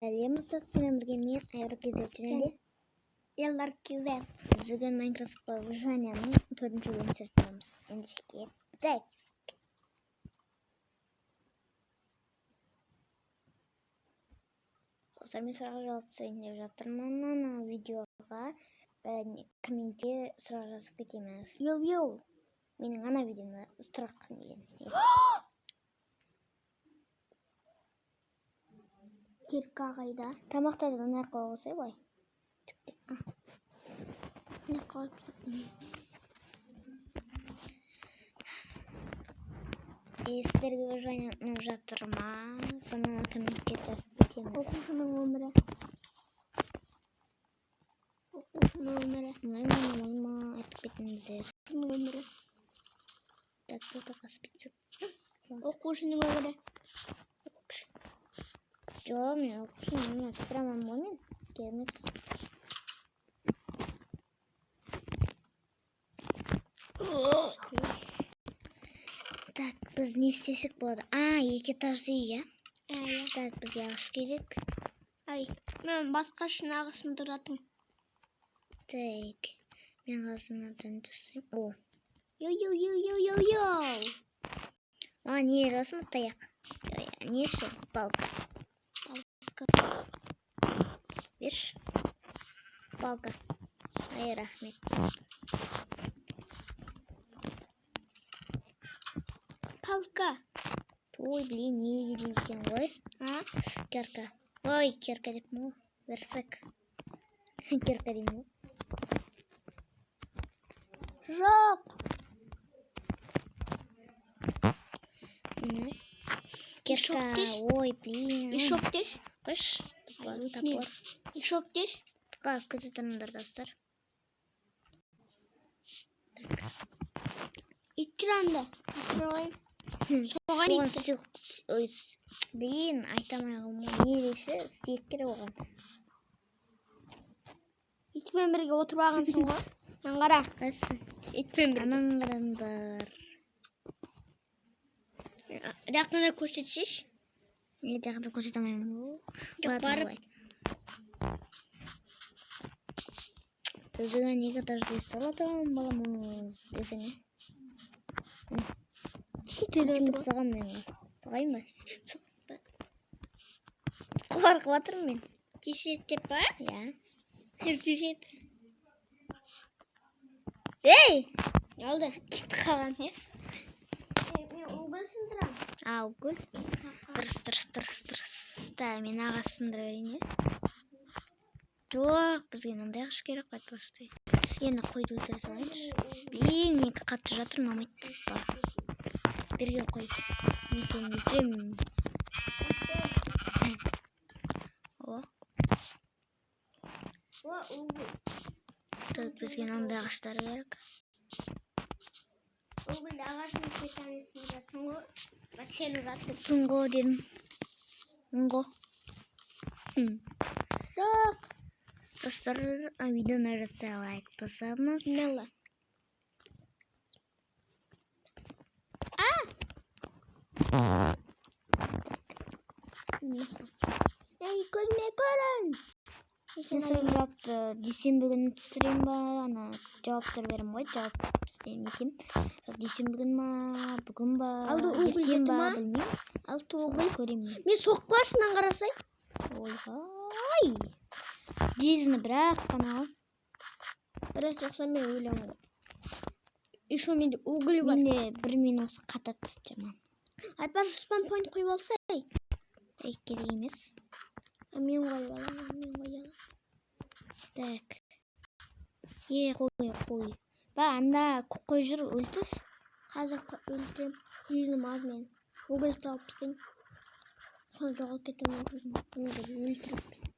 Сәлем, достар, сіздермен бірге мен, Айру Кезет, және де Елдар Кезет. Біз бүгін Майнкрафтқа выживанияның төртінші бөлімін түсіріп тұрамыз. Ендеше кеттік. Достар, мен сұраққа жауап түсірейін деп жатырмын. Ана видеоға комментте сұрақ жазып кетеміз. Йоу-йоу. Менің ана видеомда сұрақ деген. Кирка қайда? Тамақтарды мына жаққа қойсай былай. Мына қойып тастаппын. Сіздерге выживание ұнап жатыр ма? Соны комментке жазып кетеміз. Оқушының өмірі. Оқушының өмірі. Ұнай ма, ұнамай ма, айтып кетіңіздер. Оқушының өмірі. Так, тоқта, қасып кетсек. Оқушының өмірі. Жоқ, мен оқушының өмірін түсіре алмаймын ғой мен. Керек емес. Так, біз не істесек болады? А, екі этажды үй, иә? Иә. Так, бізге ағаш керек. Ай, мен басқа үшін ағаш сындыратым. Так, мен қазір мынадан жасаймын. О, Йоу-йоу-йоу-йоу-йоу. маған не беріп аласың? Таяқ. Ой, неші? Палка. Палка. Берші. Палка. Ай, рахмет. Палка. Ой, блин, не керек екен ғой? А? Кирка. Ой, кирка деппін ғой. Версак. Кирка деймін ғой. Жоқ. Міне. Кирка. Ишок деш. Ой, блин. Ишок деш. Қойшы. Ай, Топор. өтінемін. Ишок деш. Қазір күте тұрыңдар, достар. Ит жүр анда. Асырап алайын. Соған Оған итті. сүйек, ой, блин, айта алмай қалдым ғой. Не деші? Сүйек керек оған. Итпен бірге отырып алғансың ғой. Мынаны қара. Қайсы? Итпен бірге. Анан қараңдар. Жақында көрсетсейші. Не, жақында көрсете алмаймын ғой. Жоқ, Ладно, барып. былай. Біз бүгін екі этажды үй салатын боламыз десең, иә? Ит Соғамын мен қазір. Соғайын ба? Қорқып жатырмын мен. Кеседі деп па? Иә. Кеседі. Ей! Не oldu? Кетіп қалған емес. Мен угол сындырамын. А, угол? Дұрыс, дұрыс, дұрыс, дұрыс. Да, мен ағаш сындыра берейін, иә? Жоқ, бізге мынандай ағаш керек қой, айтпақшы. Енді қойды өлтіре салайыншы. Блин, менікі қатты жатыр, ұнамайды. Берге қой. Мен сені өлтіремін. О, О, угол. так, бізге мынандай ағаштар керек. Уголды ағашын кетеміз жатсың ғой. Бәкшені жатыр. Сынғо дедім. Ыңғо. Жоқ. Достар, видеоны жатса лайк басамыз. Смело. А! Ей, көзіме көрін. Мен сұрап жауапты дүйсенбі күні түсірейін ба? Ана жауаптар беремін ғой, жауап істеймін, нетемін. Сол дүйсенбі күні ма, бүгін ба, Алды угол ертең жеті ба, ма? білмеймін. Алты угол. Көремін мен. Мен соққы баршынан қарасай. Ойбай. Жизні бірақ қана ғой. Бірақ соқсам мен өлемін ғой. Еще менде уголь бар. Менде бір минус қатады жаман. Айтпақшы, спам пойнт қойып алсай. Ей, керек емес. А, мен қойып аламын, мен қоя аламын. Так. Е, қой, қой. Ба, анда қой жүр, өлтір. Қазір өлтіремін. Жизнім аз менің. Уголь тауып тастайын. Соны жоғалып кетуім мүмкін. Мен де өлтіріп тастайын.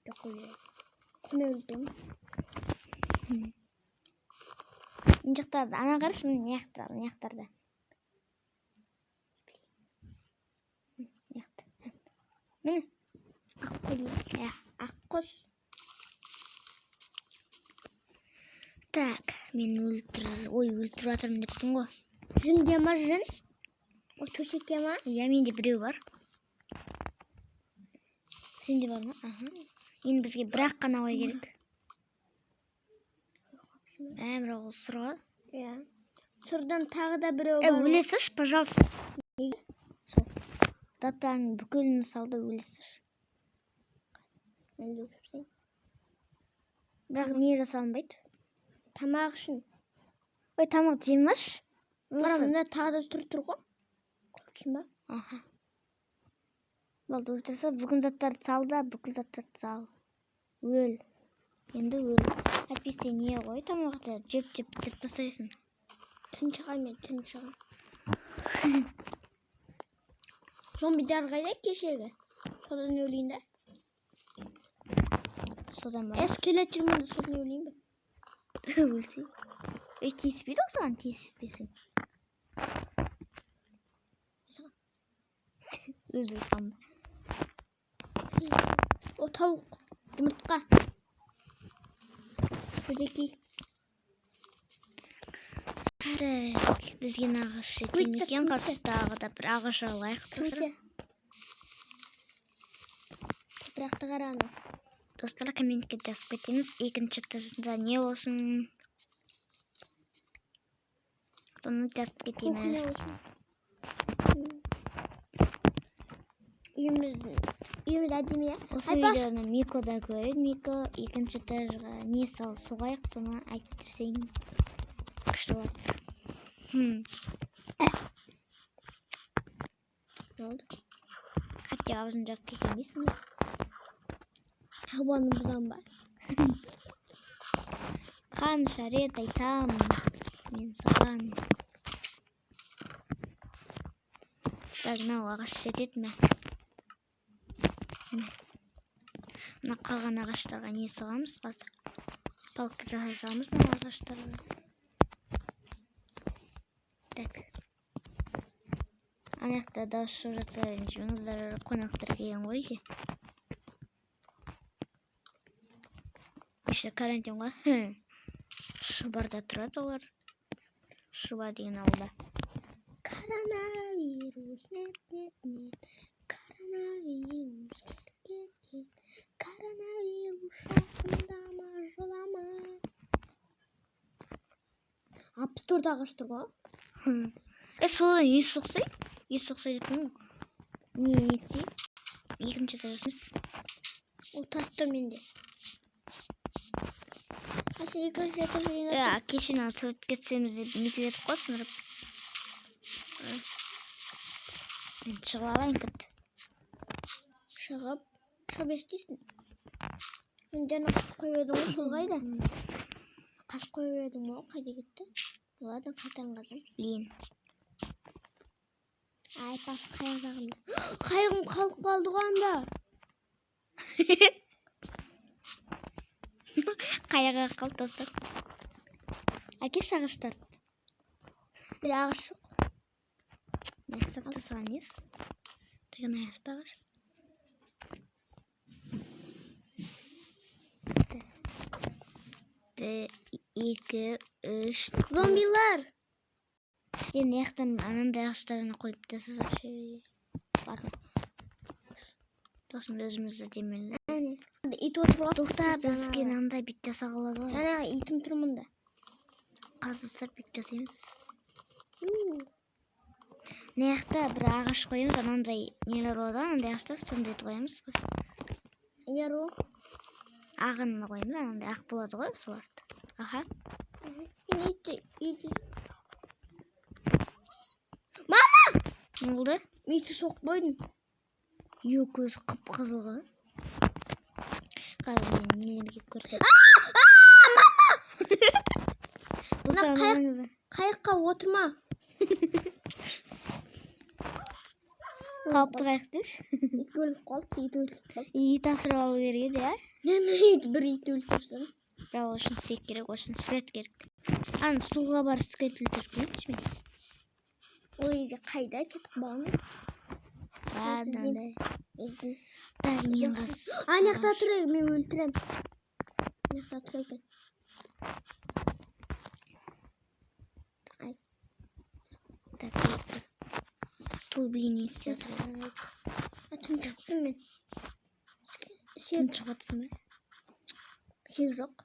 Жоқ, қой. Мен өлтіремін. Мына жақтарда, ана қарашы, міне, мына жақта, мына жақтарда. Мына жақта. Міне. Аққұл. Иә. Аққұс. Так, мен өлтір, ой, өлтіріп жатырмын деппін ғой. Жүнде ма жүн? О, төсекке ма? Иә, менде біреу бар. Сенде бар ма? Аха. Енді бізге бір-ақ қана қой керек. Бірақ ол сұр ғой. Иә. Сұрдан тағы да біреу Е, бар. өле салшы, пожалуйста. Неге? Сол. Датаның бүкілін сал да өле салшы. Мен де өліп тастайын. Бірақ не жасалынбайды? Тамақ үшін. Ой, тамақ жемеш. Қара, мында тағы да сұр тұр ғой. Көріпсің ба? Аха. Болды, өлтіре сал. Бүкіл заттарды сал да, бүкіл заттарды сал. Өл. Енді өл. Әйтпесе не ғой, тамақты жеп-жеп бітіріп тастайсың. Түн шығамын мен, түн шығамын. Зомбидар қайда кешегі? Содан өлейін да. Содан ба? Скелет жүр мұнда, содан өлейін бе? Өлсей. Ей, тиіспейді ғой саған, тиіспесең. Өзі өліп ба? О, тауық. Жұмыртқа. Көбекей. Так, бізге мына ағаш жетеді ме Курица, екен? курица. Қазір тағы да бір ағаш алайық, достар. Курица. Топырақты қара ана. Достар, комментке жазып кетеміз. Екінші этажында не болсын? Соны жазып Кухня кетеміз. болсын. Үйіміз әдемі, иә? Осы Айтпақшы, видеоны Мико да көреді. Мико, екінші этажға не сал соғайық, соны айтып берсең күшті болады. Не болды? Хотя аузын жауып келмейсің бе? Ауаны бұзам ба? Қанша рет айтам мен саған. Так, мынау ағаш жетеді ме? Мә. Мына қалған ағаштарға не соғамыз қазір? Палка жасай саламыз мына ағаштарға. Так. Ана жақта дауыс шығып жатса ренжімеңіздер, қонақтар келген ғой үйге. Еще карантин ғой. Шұбарда тұрады олар. Шұба деген ауылда. Коронавирус, нет, нет, нет. Коронавирус, кет, кет, кет. Коронавирус, жақындама, жолама. 64 ағаш тұр ғой. Е, содан ес соқсай? Ес соқсай деп ғой. Не нетсей? Екінші этаж жасаймыз. Ол тас тұр менде. А сен екінші этаж Е, кеше ана суретке түсеміз деп нетіп едік қой, сындырып. Мен шығып алайын, күт. Шығып, шығып естисің. Мен жаңа қасық қойып едім ғой, сол қайда? Қасық қойып едім ғой, қайда кетті? Ладно, қайтадан қазам. Блин. Ай, бас қайық жағында. Қайығым қалып қалды ғой анда. Қайығы қалды, достар. Әкеші ағаштарды. Бір ағаш жоқ. Мен сапта саған несі? Деген аяс па ағаш? Бір, екі, үш, төрт. Зомбилар! Енді мына жақтан анандай ағаштарын қойып тастасақ. Ладно. Сосын өзімізді демелі. Әне. Ит отырып алып. Тоқта, бізге мынандай бүйтіп жасауға болады ғой. Жаңағы итім тұр мұнда. Қазір, достар, бүйтіп жасаймыз біз. Мына жақта бір ағаш қоямыз, анандай нелер болады ғой, анандай ағаштар, сондайды қоямыз қазір. Яру. Ағын қоямыз, анандай ақ болады ғой, соларды. Аха. Мен итті, итті. Мама! Не болды? Мен итті соғып қойдым. Ю, көзі қып-қызыл ғой. Қазір мен нелерге көрсет. Мама! Достар, Мына мынаңыздар. Қайыққа отырма. Қауіпті қайық деші. Ит өліп қалды, ит өліп қалды. Ит асырап алу керек еді, иә? Неме ит, бір ит өліп тастадым. Бірақ ол үшін сүйек керек, ол үшін скелет керек. Ана суға барып скелет өлтіріп келейінші мен. Ол кезде қайда кетіп қалған? Ладно, іздеймін. да. Іздеймін. Так, мен қазір. Ана жақта тұр, мен өлтірем. Ана жақта тұр екен. Ай. Так, өлтір. Ту, блин, не істеп жатыр? Түн шықтым мен. Сүйек. Тұншығып жатырсың ба? Сүйек жоқ.